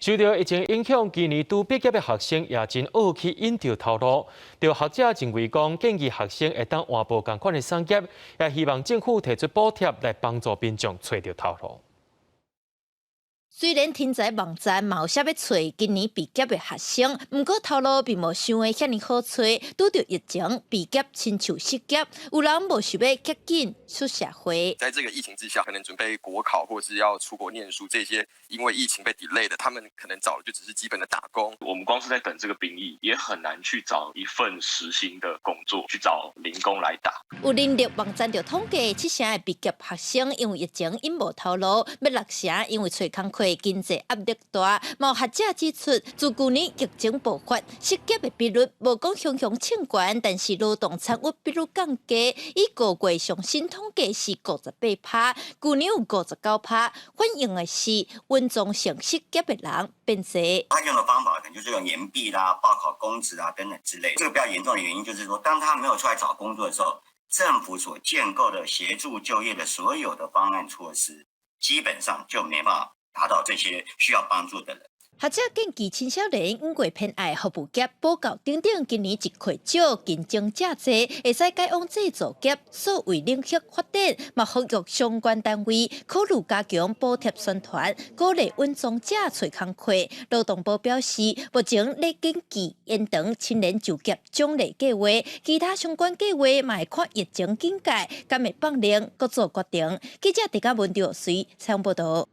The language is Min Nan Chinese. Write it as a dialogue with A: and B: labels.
A: 受著疫情影響，今年拄畢業的學生也真愛去𪜶著頭路。著學者認為講，建議學生會當換無仝款的產業，也希望政府提出補貼來幫助民眾揣著頭路。
B: 雖然天才網站嘛有寫欲揣今年畢業的學生，毋過頭路並無想的遐爾好揣。拄著疫情，畢業親像失業，有人無想欲較緊出社會。
C: 在這個疫情之下，可能準備國考或是要出國念書，這些因為疫情被 delay 的，他們可能找的就只是基本的打工。
D: 我們光是在等這個兵役，也很難去找一份時薪的工作，去找零工來打。
B: 有人力網站就統計，七成的畢業學生因為疫情𪜶無頭路，欲六成因為揣工課經濟壓力大。嘛有學者指出，自舊年疫情爆發，失業的比率無講雄雄衝懸，但是勞動參與比率降低。以五月上新統計是58%，舊年有59%，反映的是穩裝性失業的人變濟。
E: 他用的方法可能就是用延畢啦、報考公職啊等等之類。這個比較嚴重的原因就是說，當他沒有出來找工作的時候，政府所建構的協助就業的所有的方案措施，基本上就沒辦法達到這些需要幫助的人。
B: 學者建議青少年五月偏愛服務業、補教等等，今年一缺少，競爭者濟，會使改往製造業、數位領域發展，嘛呼籲相關單位考慮加強補貼宣傳，鼓勵穩裝者揣工課。勞動部表示，目前咧緊急延長青年就業獎勵計劃，其他相關計劃嘛會看疫情警戒，敢會放冗閣做決定。記者狄嘉文、劉隨採訪報導。